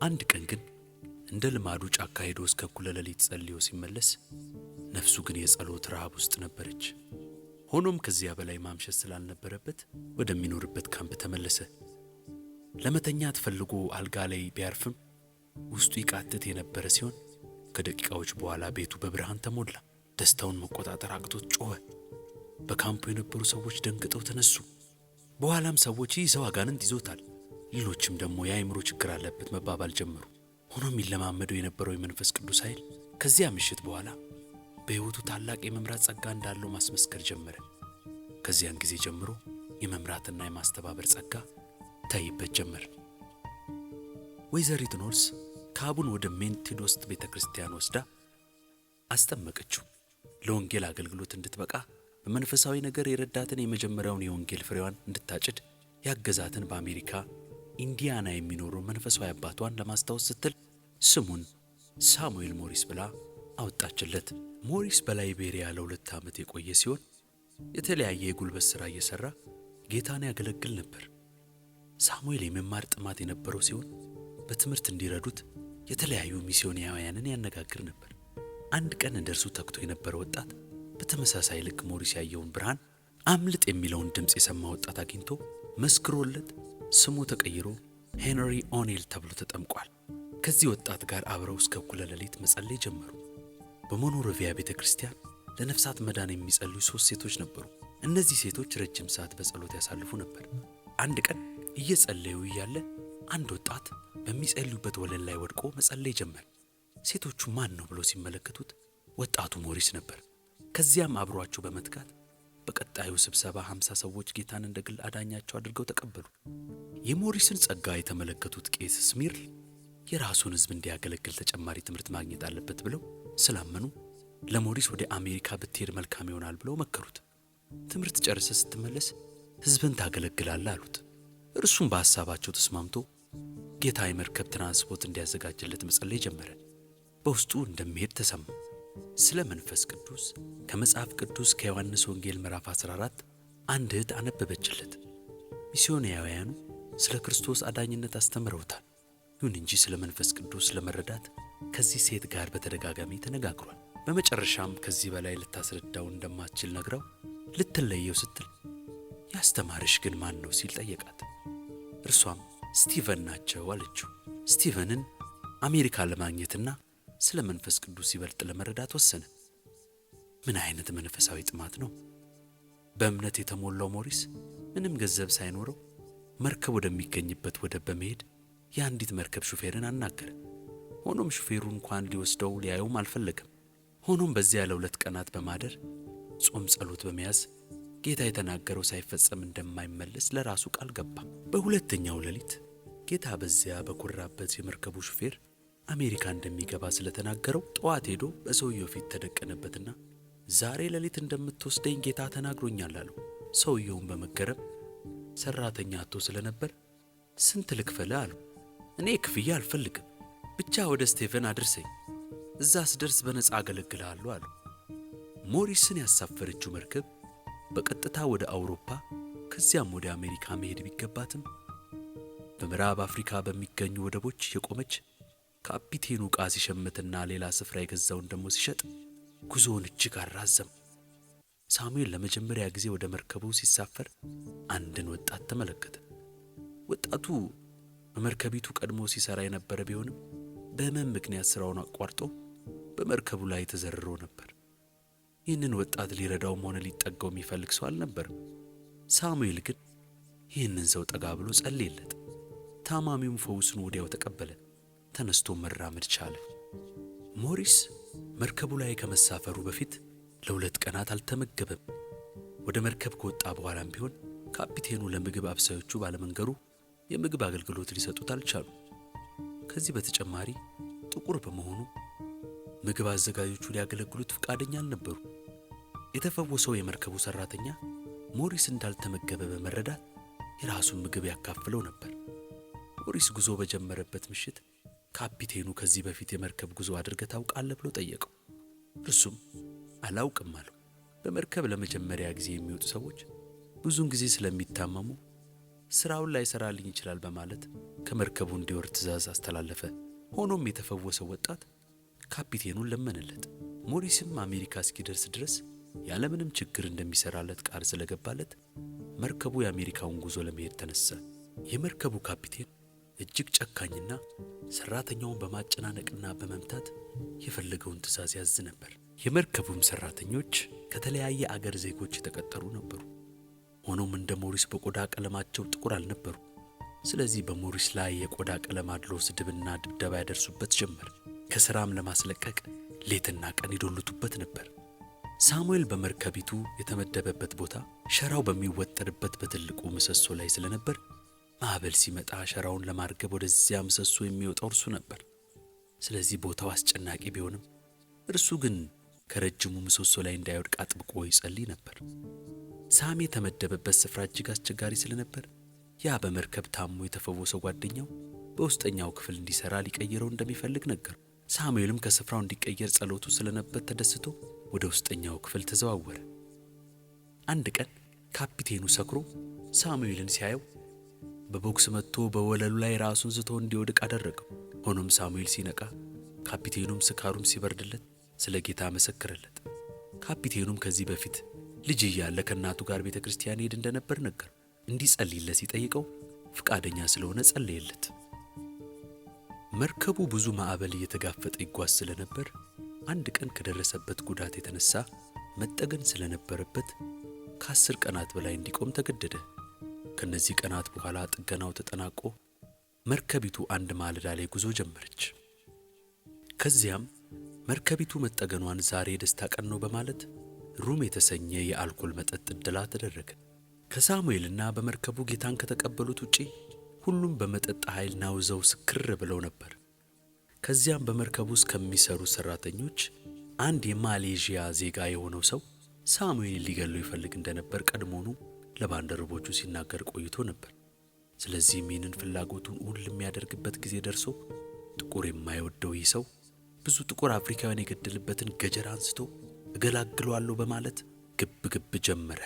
አንድ ቀን ግን እንደ ልማዱ ጫካ ሄዶ እስከ እኩለ ሌሊት ጸልዮ ሲመለስ ነፍሱ ግን የጸሎት ረሃብ ውስጥ ነበረች። ሆኖም ከዚያ በላይ ማምሸት ስላልነበረበት ወደሚኖርበት ካምፕ ተመለሰ። ለመተኛት ፈልጎ አልጋ ላይ ቢያርፍም ውስጡ ይቃትት የነበረ ሲሆን ከደቂቃዎች በኋላ ቤቱ በብርሃን ተሞላ። ደስታውን መቆጣጠር አቅቶት ጮኸ። በካምፑ የነበሩ ሰዎች ደንግጠው ተነሱ። በኋላም ሰዎች ይህ ሰው አጋንንት ይዞታል፣ ሌሎችም ደግሞ የአእምሮ ችግር አለበት መባባል ጀመሩ። ሆኖም ይለማመደው የነበረው የመንፈስ ቅዱስ ኃይል ከዚያ ምሽት በኋላ በሕይወቱ ታላቅ የመምራት ጸጋ እንዳለው ማስመስከር ጀመረ። ከዚያን ጊዜ ጀምሮ የመምራትና የማስተባበር ጸጋ ይታይበት ጀመር። ወይዘሪት ኖልስ ካቡን ወደ ሜንቶዲስት ቤተ ክርስቲያን ወስዳ አስጠመቀችው። ለወንጌል አገልግሎት እንድትበቃ በመንፈሳዊ ነገር የረዳትን የመጀመሪያውን የወንጌል ፍሬዋን እንድታጭድ ያገዛትን በአሜሪካ ኢንዲያና የሚኖሩ መንፈሳዊ አባቷን ለማስታወስ ስትል ስሙን ሳሙኤል ሞሪስ ብላ አወጣችለት። ሞሪስ በላይቤሪያ ለ2 ዓመት የቆየ ሲሆን የተለያየ የጉልበት ሥራ እየሠራ ጌታን ያገለግል ነበር። ሳሙኤል የመማር ጥማት የነበረው ሲሆን በትምህርት እንዲረዱት የተለያዩ ሚስዮናውያንን ያነጋግር ነበር። አንድ ቀን እንደ እርሱ ተግቶ የነበረ ወጣት በተመሳሳይ ልክ ሞሪስ ያየውን ብርሃን አምልጥ የሚለውን ድምፅ የሰማ ወጣት አግኝቶ መስክሮለት ስሙ ተቀይሮ ሄንሪ ኦኔል ተብሎ ተጠምቋል። ከዚህ ወጣት ጋር አብረው እስከ እኩለ ሌሊት መጸለይ ጀመሩ። በሞኖሮቪያ ቤተ ክርስቲያን ለነፍሳት መዳን የሚጸልዩ 3 ሴቶች ነበሩ። እነዚህ ሴቶች ረጅም ሰዓት በጸሎት ያሳልፉ ነበር። አንድ ቀን እየጸለዩ እያለ አንድ ወጣት በሚጸልዩበት ወለል ላይ ወድቆ መጸለይ ጀመረ። ሴቶቹ ማን ነው ብለው ሲመለከቱት ወጣቱ ሞሪስ ነበር። ከዚያም አብሯቸው በመትጋት በቀጣዩ ስብሰባ 50 ሰዎች ጌታን እንደ ግል አዳኛቸው አድርገው ተቀበሉ። የሞሪስን ጸጋ የተመለከቱት ቄስ ስሚርል የራሱን ሕዝብ እንዲያገለግል ተጨማሪ ትምህርት ማግኘት አለበት ብለው ስላመኑ ለሞሪስ ወደ አሜሪካ ብትሄድ መልካም ይሆናል ብለው መከሩት። ትምህርት ጨርሰህ ስትመለስ ሕዝብን ታገለግላለህ አሉት። እርሱም በሐሳባቸው ተስማምቶ ጌታ የመርከብ ትራንስፖርት እንዲያዘጋጅለት መጸለይ ጀመረ። በውስጡ እንደሚሄድ ተሰማ። ስለ መንፈስ ቅዱስ ከመጽሐፍ ቅዱስ ከዮሐንስ ወንጌል ምዕራፍ 14 አንድ እህት አነበበችለት። ሚስዮናውያኑ ስለ ክርስቶስ አዳኝነት አስተምረውታል። ይሁን እንጂ ስለ መንፈስ ቅዱስ ለመረዳት ከዚህ ሴት ጋር በተደጋጋሚ ተነጋግሯል። በመጨረሻም ከዚህ በላይ ልታስረዳው እንደማትችል ነግራው ልትለየው ስትል ያስተማርሽ ግን ማን ነው ሲል ጠየቃት። እርሷም ስቲቨን ናቸው አለችው። ስቲቨንን አሜሪካ ለማግኘትና ስለ መንፈስ ቅዱስ ይበልጥ ለመረዳት ወሰነ። ምን አይነት መንፈሳዊ ጥማት ነው! በእምነት የተሞላው ሞሪስ ምንም ገንዘብ ሳይኖረው መርከብ ወደሚገኝበት ወደብ በመሄድ የአንዲት መርከብ ሹፌርን አናገረ። ሆኖም ሹፌሩ እንኳን ሊወስደው ሊያየውም አልፈለገም። ሆኖም በዚያ ለ2 ቀናት በማደር ጾም ጸሎት በመያዝ ጌታ የተናገረው ሳይፈጸም እንደማይመለስ ለራሱ ቃል ገባ። በሁለተኛው ሌሊት ጌታ በዚያ በኮራበት የመርከቡ ሹፌር አሜሪካ እንደሚገባ ስለተናገረው ጠዋት ሄዶ በሰውየው ፊት ተደቀነበትና ዛሬ ሌሊት እንደምትወስደኝ ጌታ ተናግሮኛል አለው። ሰውየውን በመገረም ሰራተኛ አጥቶ ስለነበር ስንት ልክፈልህ አለው። እኔ ክፍያ አልፈልግም፣ ብቻ ወደ ስቴፈን አድርሰኝ፣ እዛ ስደርስ በነፃ አገለግልሃለሁ አለው። ሞሪስን ያሳፈረችው መርከብ በቀጥታ ወደ አውሮፓ ከዚያም ወደ አሜሪካ መሄድ ቢገባትም በምዕራብ አፍሪካ በሚገኙ ወደቦች የቆመች ካፒቴኑ ዕቃ ሲሸምትና ሌላ ስፍራ የገዛውን ደግሞ ሲሸጥ ጉዞውን እጅግ አራዘም። ሳሙኤል ለመጀመሪያ ጊዜ ወደ መርከቡ ሲሳፈር አንድን ወጣት ተመለከተ። ወጣቱ በመርከቢቱ ቀድሞ ሲሰራ የነበረ ቢሆንም በሕመም ምክንያት ስራውን አቋርጦ በመርከቡ ላይ ተዘርሮ ነበር። ይህንን ወጣት ሊረዳውም ሆነ ሊጠጋው የሚፈልግ ሰው አልነበረም። ሳሙኤል ግን ይህንን ሰው ጠጋ ብሎ ጸለየለት። ታማሚውም ፈውሱን ወዲያው ተቀበለ። ተነስቶ መራመድ ቻለ። ሞሪስ መርከቡ ላይ ከመሳፈሩ በፊት ለ2 ቀናት አልተመገበም። ወደ መርከብ ከወጣ በኋላም ቢሆን ካፒቴኑ ለምግብ አብሳዮቹ ባለመንገሩ የምግብ አገልግሎት ሊሰጡት አልቻሉም። ከዚህ በተጨማሪ ጥቁር በመሆኑ ምግብ አዘጋጆቹ ሊያገለግሉት ፍቃደኛ አልነበሩ። የተፈወሰው የመርከቡ ሰራተኛ ሞሪስ እንዳልተመገበ በመረዳት የራሱን ምግብ ያካፍለው ነበር። ሞሪስ ጉዞ በጀመረበት ምሽት ካፒቴኑ ከዚህ በፊት የመርከብ ጉዞ አድርገህ ታውቃለህ ብሎ ጠየቀው። እርሱም አላውቅም አለው። በመርከብ ለመጀመሪያ ጊዜ የሚወጡ ሰዎች ብዙውን ጊዜ ስለሚታመሙ ስራውን ላይሰራልኝ ይችላል በማለት ከመርከቡ እንዲወርድ ትዕዛዝ አስተላለፈ። ሆኖም የተፈወሰው ወጣት ካፒቴኑን ለመነለት። ሞሪስም አሜሪካ እስኪደርስ ድረስ ያለምንም ችግር እንደሚሰራለት ቃል ስለገባለት መርከቡ የአሜሪካውን ጉዞ ለመሄድ ተነሳ። የመርከቡ ካፒቴን እጅግ ጨካኝና ሰራተኛውን በማጨናነቅና በመምታት የፈለገውን ትዕዛዝ ያዝ ነበር። የመርከቡም ሰራተኞች ከተለያየ አገር ዜጎች የተቀጠሩ ነበሩ። ሆኖም እንደ ሞሪስ በቆዳ ቀለማቸው ጥቁር አልነበሩ። ስለዚህ በሞሪስ ላይ የቆዳ ቀለም አድሎ ስድብና ድብደባ ያደርሱበት ጀመር። ከስራም ለማስለቀቅ ሌትና ቀን ይዶልቱበት ነበር። ሳሙኤል በመርከቢቱ የተመደበበት ቦታ ሸራው በሚወጠርበት በትልቁ ምሰሶ ላይ ስለነበር ማዕበል ሲመጣ ሸራውን ለማርገብ ወደዚያ ምሰሶ የሚወጣው እርሱ ነበር። ስለዚህ ቦታው አስጨናቂ ቢሆንም እርሱ ግን ከረጅሙ ምሰሶ ላይ እንዳይወድቅ አጥብቆ ይጸልይ ነበር። ሳሚ የተመደበበት ስፍራ እጅግ አስቸጋሪ ስለነበር ያ በመርከብ ታሞ የተፈወሰው ጓደኛው በውስጠኛው ክፍል እንዲሰራ ሊቀይረው እንደሚፈልግ ነገረው። ሳሙኤልም ከስፍራው እንዲቀየር ጸሎቱ ስለነበር ተደስቶ ወደ ውስጠኛው ክፍል ተዘዋወረ። አንድ ቀን ካፒቴኑ ሰክሮ ሳሙኤልን ሲያየው በቦክስ መጥቶ በወለሉ ላይ ራሱን ስቶ እንዲወድቅ አደረገው። ሆኖም ሳሙኤል ሲነቃ ካፒቴኑም ስካሩም ሲበርድለት ስለ ጌታ መሰከረለት። ካፒቴኑም ከዚህ በፊት ልጅ እያለ ከእናቱ ጋር ቤተ ክርስቲያን ይሄድ እንደነበር ነገረው። እንዲጸልይለት ሲጠይቀው ፍቃደኛ ስለሆነ ጸለየለት። መርከቡ ብዙ ማዕበል እየተጋፈጠ ይጓዝ ስለነበር አንድ ቀን ከደረሰበት ጉዳት የተነሳ መጠገን ስለነበረበት ከ10 ቀናት በላይ እንዲቆም ተገደደ። ከነዚህ ቀናት በኋላ ጥገናው ተጠናቆ መርከቢቱ አንድ ማለዳ ላይ ጉዞ ጀመረች። ከዚያም መርከቢቱ መጠገኗን ዛሬ የደስታ ቀን ነው በማለት rum የተሰኘ የአልኮል መጠጥ እደላ ተደረገ። ከሳሙኤልና በመርከቡ ጌታን ከተቀበሉት ውጪ ሁሉም በመጠጥ ኃይል ናውዘው ስክር ብለው ነበር። ከዚያም በመርከቡ ውስጥ ከሚሰሩ ሰራተኞች አንድ የማሌዥያ ዜጋ የሆነው ሰው ሳሙኤልን ሊገለው ይፈልግ እንደነበር ቀድሞውኑ ለባልደረቦቹ ሲናገር ቆይቶ ነበር። ስለዚህም ይህንን ፍላጎቱን እውን ለሚያደርግበት ጊዜ ደርሶ ጥቁር የማይወደው ይህ ሰው ብዙ ጥቁር አፍሪካውያን የገደለበትን ገጀራ አንስቶ እገላግለዋለሁ በማለት ግብ ግብ ጀመረ።